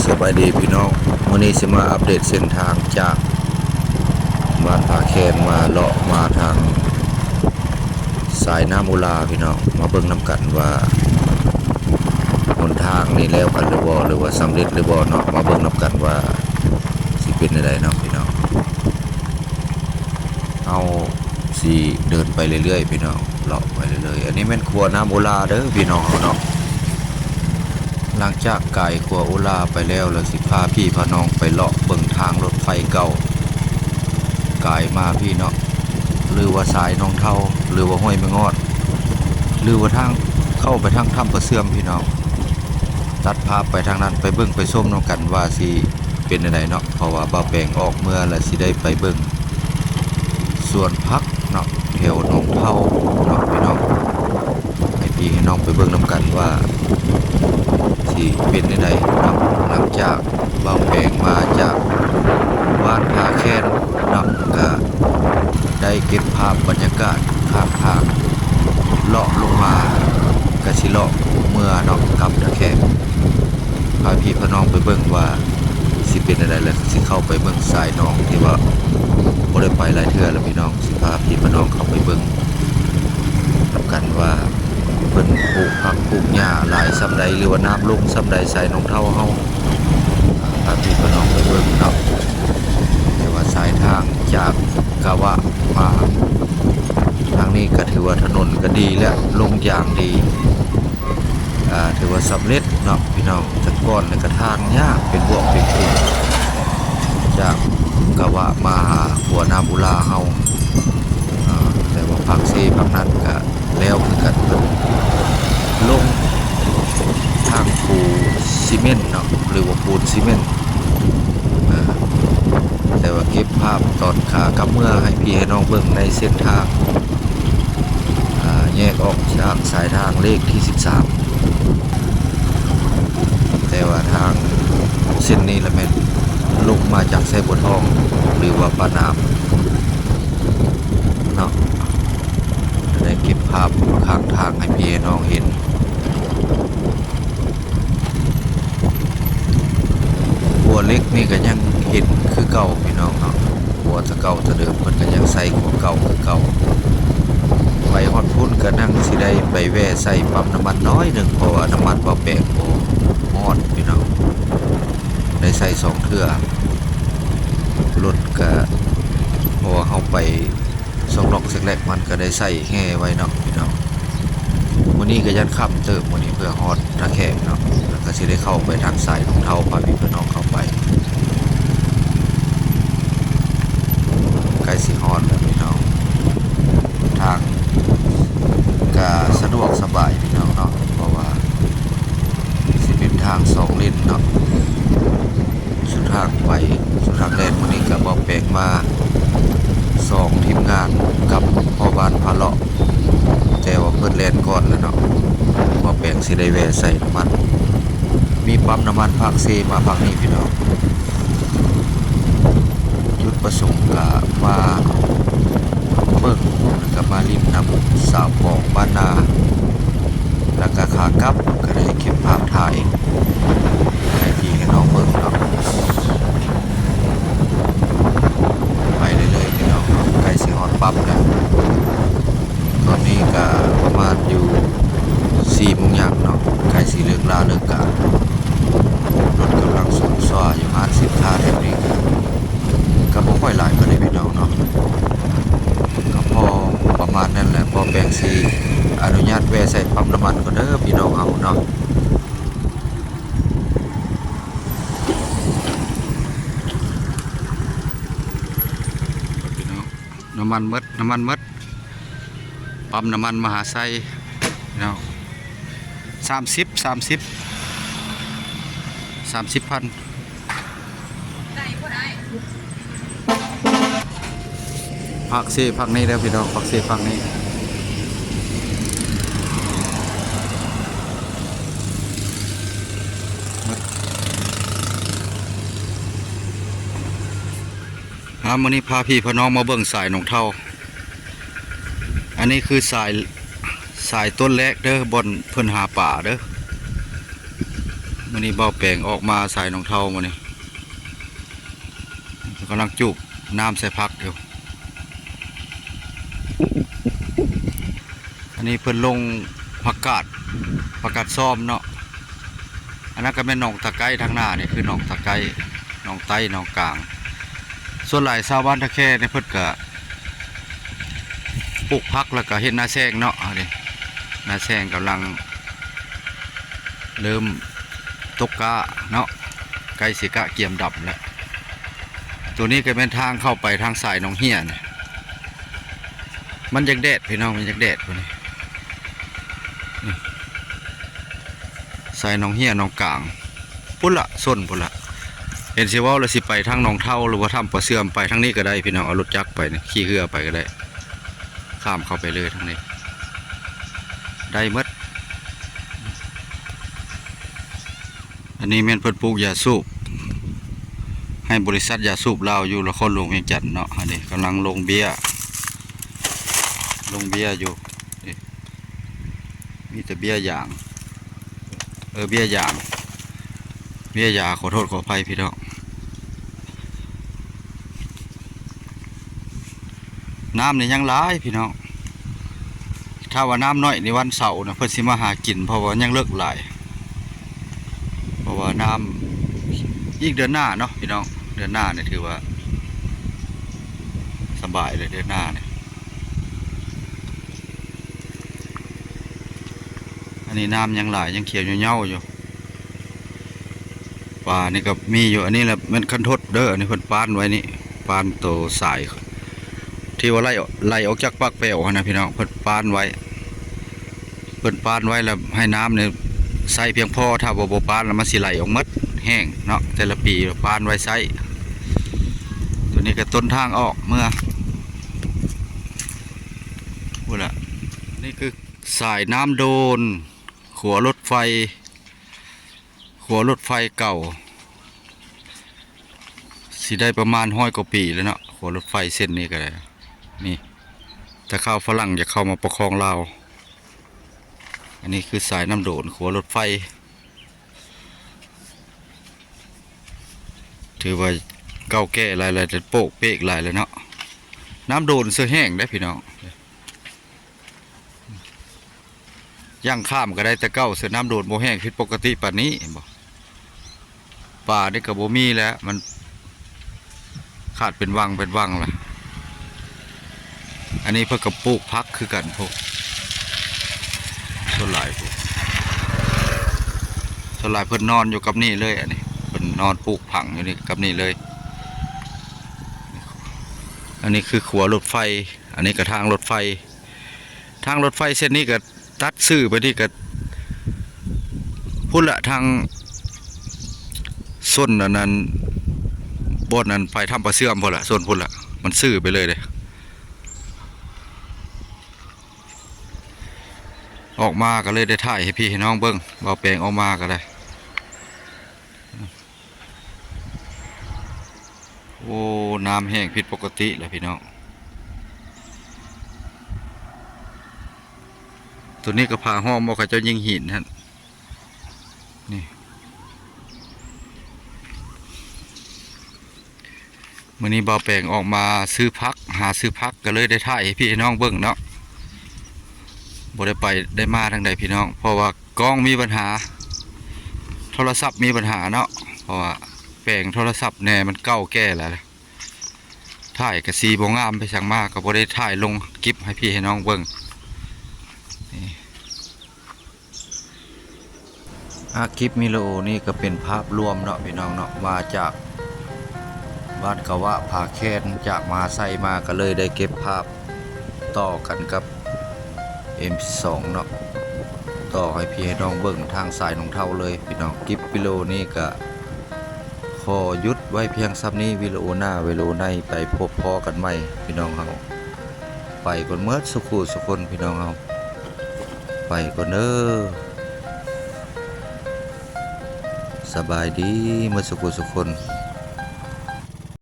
ສະບາຍດີພີ່ນ້ອງ, ມື້ນີ້ຊິມາອັບເດດເສັ້ນທາງຈາກບ້ານພາແຄນມາເລາະມາທາງສາຍນ້ຳອຸລາພີ່ນ້ອງ, ມາເບິ່ງນຳກັນວ່າຫົນທາງນີ້ແລ້ວກັນຫຼືບໍ່ ຫຼືວ່າສຳເລັດຫຼືບໍ່ເນາະ, ມາເບິ່ງນຳກັນວ່າຊິເປັນແນວໃດເນາະພີ່ນ້ອງ. ເຮົາຊິເດີນໄປເລື້ອຍໆ ພີ່ນ້ອງ, ເລາະໄປເລື້ອຍໆ. ອັນນີ້ແມ່ນຂົວນ້ຳອຸລາເດີພີ່ນ້ອງເຮົາເນາະ. ຫຼັງຈາກກາຍຂົວອຸລາໄປແລ້ວ ແລ້ວຊິພາພີ່ພານ້ອງໄປເລາະເບິ່ງທາງລົດໄຟເກົ່າ ກາຍມາພີ້ເນາະ, ຫຼືວ່າສາຍໜອງເທົາ ຫຼືວ່າຫ້ວຍແມ່ງອດ ຫຼືວ່າທາງເຂົ້າໄປທາງຖ້ຳປາເຊື່ອມພີ່ນ້ອງ. ຕັດພາບໄປທາງນັ້ນ ໄປເບິ່ງໄປຊົມນຳກັນວ່າຊິ ເປັນແນວໃດເນາະ, ເພາະວ່າບ່າວແປງອອກເມືອແລ້ວ ຊິໄດ້ໄປເບິ່ງສວນຜັກເນາະ ແຖວໜອງເທົາເນາະພີ່ນ້ອງ, ໃຫ້ພີ່ໃຫ້ນ້ອງໄປເບິ່ງນຳກັນວ່າຊິເປັນແນວໃດເນາະ. ຫຼັງຈາກບ່າວແປງມາຈາກບ້ານທ່າແຄນເນາະ ກະໄດ້ເກັບພາບບັນຍາກາດຂ້າງທາງ ເລາະລົງມາ ກະຊິເລາະເມືອເນາະ ກັບທ່າແຂກ. ພາພີ່ພານ້ອງໄປເບິ່ງວ່າຊິເປັນແນວໃດ ແລ້ວຊິເຂົ້າໄປເບິ່ງສາຍໜອງທີ່ວ່າບໍ່ໄດ້ໄປຫຼາຍເທື່ອແລ້ວພີ່ນ້ອງ, ຊິພາພີ່ພານ້ອງເຂົ້າໄປເບິ່ງນຳກັນວ່າເພິ່ນປູກຜັກປູກຫຍ້າຫຼາຍສ່ຳໃດ ຫຼືວ່ານ້ຳລົງສ່ຳໃດ ສາຍໜອງເທົາເຮົາ. ພາພີ່ພານ້ອງໄປເບິ່ງເນາະ, ແຕ່ວ່າສາຍທາງຈາກກະວະມາທາງນີ້ກະຖືວ່າຖະໜົນກະດີແລ້ວ ລົງຢາງດີ. ອ່າ ຖືວ່າສຳເລັດເນາະພີ່ນ້ອງ, ແຕ່ກ່ອນນີ້ກະທາງຍາກ ເປັນບວກເປັນຂຸມ ຈາກກະວະມາຫາຂົວນ້ຳອຸລາເຮົາ. ອ່າ ແຕ່ວ່າພາກເຊພາກນັ້ນກະແລ້ວຄືກັນ, ເພິ່ນລົງທາງປູຊີເມັນເນາະ ຫຼືວ່າປູນຊີເມັນ. ອ່າ ແຕ່ວ່າເກັບພາບຕອນຂາກັບເມືອໃຫ້ພີ່ໃຫ້ນ້ອງເບິ່ງໃນເສັ້ນທາງ ອ່າ ແຍກອອກຈາກສາຍທາງເລກທີສິບສາມ, ແຕ່ວ່າທາງເສັ້ນນີ້ລະແມ່ນລົງມາຈາກໄຊບົວທອງ ຫຼືວ່າປາໜາມເນາະ. ໄດ້ເກັບພາບຂ້າງທາງໃຫ້ພີ່ໃຫ້ນ້ອງເຫັນ. ຂົວເຫຼັກນີ້ກະຍັງເຫັນຄືເກົ່າພີ່ນ້ອງເນາະ, ຂົວແຕ່ເກົ່າແຕ່ເດີມເພິ່ນກະຍັງໃຊ້ຂົວເກົ່າຄືເກົ່າ. ໄປຮອດພຸ້ນກະຍັງຊິໄດ້ໄປແວ່ໃສ່ປ້ຳນ້ຳມັນໜ້ອຍໜຶ່ງ ເພາະວ່ານ້ຳມັນບໍ່ແປງບໍ່ຮອດພີ່ນ້ອງ, ໄດ້ໃສ່ສອງເທື່ອ. ລົດກະ ເພາະວ່າເຮົາໄປ ຊ່ອງລັອກແຊກແລັກມັນກະໄດ້ໃສ່ແຮ່ໄວ້ເນາະພີ່ນ້ອງ. ມື້ນີ້ກະຢ້ານຄ່ຳເຕີບ ມື້ນີ້ເພື່ອຮອດທ່າແຂກເນາະ, ແລ້ວກະຊິໄດ້ເຂົ້າໄປທາງສາຍໜອງເທົາ ພາພີ່ພານ້ອງເຂົ້າໄປ. ໃກ້ຊິຮອດແລ້ວພີ່ນ້ອງ, ທາງກະສະດວກສະບາຍພີ່ນ້ອງເນາະ, ເພາະວ່າຊິເປັນທາງສອງເລນເນາະ. ສູ່ທາງໄປສູ່ທາງແລ່ນ. ມື້ນີ້ກະບໍ່ແປງມາສອງທີມງານກັບພໍ່ບ້ານພາເລາະ, ແຕ່ວ່າເພິ່ນແລ່ນກ່ອນແລ້ວເນາະ, ບໍ່ແປງຊິໄດ້ແວ່ໃສ່ນ້ຳມັນ. ມີປ້ຳນ້ຳມັນພາກເຊມາພາກນີ້ພີ່ນ້ອງ. ຈຸດປະສົງກະມາເບິ່ງ ແລ້ວກະມາຫຼິ້ນນຳສາວປອງບ້ານນາ, ແລ້ວກະຂາກັບກະໄດ້ເກັບພາບຖ່າຍ ໃຫ້ພີ່ໃຫ້ນ້ອງເບິ່ງເນາະ. ໄປເລື້ອຍໆ ພີ່ນ້ອງເນາະ, ໃກ້ຊິຮອດປ້ຳແລ້ວ. ຕອນນີ້ກະປະມານຢູ່ສີ່ໂມງຍາມເນາະ, ໃກ້ຊິເລີກລາເລີກການ. ລົດກຳລັງສູນຊວາຢູ່ຮ້ານສິນຄ້າແຖວນີ້ ກະບໍ່ຄ່ອຍຫຼາຍປານໃດພີ່ນ້ອງເນາະ, ກະພໍປະມານນັ້ນແຫຼະ. ພໍແປງຊິອະນຸຍາດແວ່ໃສ່ປ້ຳນ້ຳມັນກ່ອນເດີພີ່ນ້ອງເຮົາເນາະ. ນ້ຳມັນໝົດ ນ້ຳມັນໝົດ. ປ້ຳນ້ຳມັນມະຫາໄຊເນາະ, ສາມສິບ ສາມສິບ ສາມສິບພັນ. ພາກເຊພາກນີ້ເດີພີ່ນ້ອງ, ພາກເຊພາກນີ້. ອ່າ ມື້ນີ້ພາພີ່ພານ້ອງມາເບິ່ງສາຍໜອງເທົາ. ອັນນີ້ຄືສາຍ ສາຍຕົ້ນແລກເດີ ບ່ອນເພິ່ນຫາປາເດີ. ໜ ມື້ນີ້ ບ່າວແປງອອກມາສາຍໜອງເທົາມື້ນີ້ ກຳລັງຈູບນ້ຳໃສ່ຜັກຢູ່. ອັນນີ້ເພິ່ນລົງຜັກກາດ ຜັກກາດຊອມເນາະ. ອັນນັ້ນກໍແມ່ນໜອງຕາໄກ, ທາງໜ້ານີ້ຄືໜອງຕາໄກ, ໜອງໄຕ້, ໜອງກາງ. ສ່ວນຫຼາຍຊາວບ້ານທ່າແຄນີ້ເພິ່ນກະປູກຜັກ ແລ້ວກະເຮັດນາແຊງເນາະ. ອັນນີ້ນາແຊງກຳລັງເລີ່ມຕົກກ້າເນາະ, ໃກ້ຊິກະກຽມດຳແລ້ວ. ໂຕນີ້ກໍແມ່ນທາງເຂົ້າໄປທາງສາຍໜອງເຮຍນະ. ມັນຢາກແດດພີ່ນ້ອງ, ມັນຢາກແດພຸ້ນນີ້. ນີ້ ສາຍໜອງເຮຍ ໜອງກາງ ພຸ້ນລະ ຊົນພຸ້ນລະ. ເຫັນຊິເວົ້າລະ ຊິໄປທາງໜອງເທົາ ຫຼືວ່າຖ້ຳປາເຊື່ອມ ໄປທາງນີ້ກໍໄດ້ພີ່ນ້ອງ. ເອົາລົດຈັກໄປນີ້ ຂີ່ເຮືອໄປກໍໄດ້ ຂ້າມເຂົ້າໄປເລີຍທາງນີ້ ໄດ້ໝົດ. ອັນນີ້ແມ່ນເພິ່ນປູກຢາສູບ ໃຫ້ບໍລິສັດຢາສູບລາວຢູ່ນະຄອນຫຼວງວຽງຈັນເນາະ. ອັນນີ້ກຳລັງລົງເບ້ຍ ລົງເບ້ຍຢູ່ນີ້. ມີແຕ່ເບ້ຍຢາງ ເອີ ເບ້ຍຢາງ ເບ້ຍຢາ ຂໍໂທດຂໍອະໄພພີ່ນ້ອງ. ນ້ຳນີ້ຍັງຫຼາຍພີ່ນ້ອງ. ຖ້າວ່ານ້ຳໜ້ອຍໃນວັນເສົານະ ເພິ່ນຊິມາຫາກິນ ເພາະວ່າຍັງເລິກຫຼາຍ. ເພາະວ່ານ້ຳ ອີກເດືອນໜ້າເນາະພີ່ນ້ອງ, ເດືອນໜ້ານີ້ຖືວ່າສະບາຍເລີຍ ເດືອນໜ້ານີ້. ອັນນີ້ນ້ຳຍັງຫຼາຍ ຍັງຂຽວເຫຍົ້າໆຢູ່. ປານີ້ກໍມີຢູ່. ອັນນີ້ລະແມ່ນຄັນທົດເດີ, ອັນນີ້ເພິ່ນປ້ານໄວ້ນີ້ ປ້ານໂຕສາຍ ທີ່ວ່າໄຫຼ ໄຫຼອອກຈາກປາກແປວຫັ້ນນະພີ່ນ້ອງ. ເພິ່ນປ້ານໄວ້ ເພິ່ນປ້ານໄວ້ແລ້ວໃຫ້ນ້ຳນີ້ໃຊ້ພຽງພໍ, ຖ້າວ່າບໍ່ປ້ານແລ້ວມັນຊິໄຫຼອອກໝົດ ແຫ້ງເນາະ. ແຕ່ລະປີປ້ານໄວ້ໃຊ້. ໂຕນີ້ກໍຕົ້ນທາງອອກເມືອ ພຸ້ນລະ. ນີ້ຄືສາຍນ້ຳໂດນ ຂົວລົດໄຟ ຂົວລົດໄຟເກົ່າ ຊິໄດ້ປະມານຮ້ອຍກວ່າປີແລ້ວເນາະ, ຂົວລົດໄຟເສັ້ນນີ້ກໍໄດ້. ນີ້ ແຕ່ຄາວຝຣັ່ງຢາກເຂົ້າມາປົກຄອງລາວ. ອັນນີ້ຄືສາຍນ້ຳໂດນ ຂົວລົດໄຟ ຖືວ່າເກົ່າແກ່ຫຼາຍແລ້ວ, ໂປກເປກຫຼາຍແລ້ວເນາະ. ນ້ຳໂດນເສືອແຫ້ງເດ້ພີ່ນ້ອງ. ຍ່າງຂ້າມກໍໄດ້, ແຕ່ເກົ່າເສືອນ້ຳໂດນບໍ່ແຫ້ງຜິດປົກກະຕິປານນີ້ ເຫັນບໍ່? ປານີ້ກໍບໍ່ມີແລ້ວ, ມັນຂາດເປັນວັງເປັນວັງລະ. ອັນນີ້ເພິ່ນກໍປູກຜັກຄືກັນພຸ້ນ, ສ່ວນຫຼາຍພຸ້ນ, ສ່ວນຫຼາຍເພິ່ນນອນຢູ່ກັບນີ້ເລີຍ. ອັນນີ້ເພິ່ນນອນປູກຜັກຢູ່ນີ້ກັບນີ້ເລີຍ. ອັນນີ້ຄືຂົວລົດໄຟ, ອັນນີ້ກໍທາງລົດໄຟ. ທາງລົດໄຟເສັ້ນນີ້ກໍຕັດຊື່ໄປນີ້ກໍພຸ້ນລະ, ທາງຊົນອັນນັ້ນ ບ່ອນນັ້ນໄປຖ້ຳປາເຊື່ອມພຸ້ນລະ, ຊົນພຸ້ນລະ, ມັນຊື່ໄປເລີຍເດ້. ອອກມາກໍເລີຍໄດ້ຖ່າຍໃຫ້ພີ່ໃຫ້ນ້ອງເບິ່ງ, ບ່າວແປງອອກມາກໍໄດ້. ໂອ້ ນ້ຳແຫ້ງຜິດປົກກະຕິແລ້ວພີ່ນ້ອງ. ໂຕນີ້ກໍຜາຫ້ອມບໍ່ ເຂົາເຈົ້າຍິງຫີນຫັ້ນ. ນີ້ ມື້ນີ້ບ່າວແປງອອກມາຊື້ຜັກ, ຫາຊື້ຜັກ ກໍເລີຍໄດ້ຖ່າຍໃຫ້ພີ່ໃຫ້ນ້ອງເບິ່ງເນາະ. ບໍ່ໄດ້ໄປໄດ້ມາທາງໃດພີ່ນ້ອງ, ເພາະວ່າກ້ອງມີບັນຫາ, ໂທລະສັບມີບັນຫາເນາະ, ເພາະວ່າແປງໂທລະສັບແດ່ ມັນເກົ່າແກ່ແລ້ວ. ຖ່າຍກະຊິບໍ່ງາມໄປ, ຊ່າງມາກໍບໍ່ໄດ້ຖ່າຍລົງຄລິບໃຫ້ພີ່ໃຫ້ນ້ອງເບິ່ງ. ນີ້ ອາ ຄລິບວິດີໂອນີ້ກໍເປັນພາບລວມເນາະ ພີ່ນ້ອງເນາະ, ມາຈາກບ້ານກະວະ ຜາແຄນ, ຈາກມະຫາໄຊມາ, ກໍເລີຍໄດ້ເກັບພາບຕໍ່ກັນກັບ ເອັມສອງເນາະ, ຕໍ່ໃຫ້ພີ່ໃຫ້ນ້ອງເບິ່ງທາງສາຍໜອງເທົາເລີຍພີ່ນ້ອງ. ຄລິບວິດີໂອນີ້ກະຂໍຢຸດໄວ້ພຽງສ່ຳນີ້, ວິດີໂອໜ້າ ວິດີໂອໃນ ໄປພົບພໍ້ກັນໃໝ່ພີ່ນ້ອງເຮົາ. ໄປກ່ອນໝົດສຸຄູ່ສຸຄົນພີ່ນ້ອງເຮົາ, ໄປກ່ອນເດີ, ສະບາຍດີໝົດສຸຄູ່ສຸຄົນ.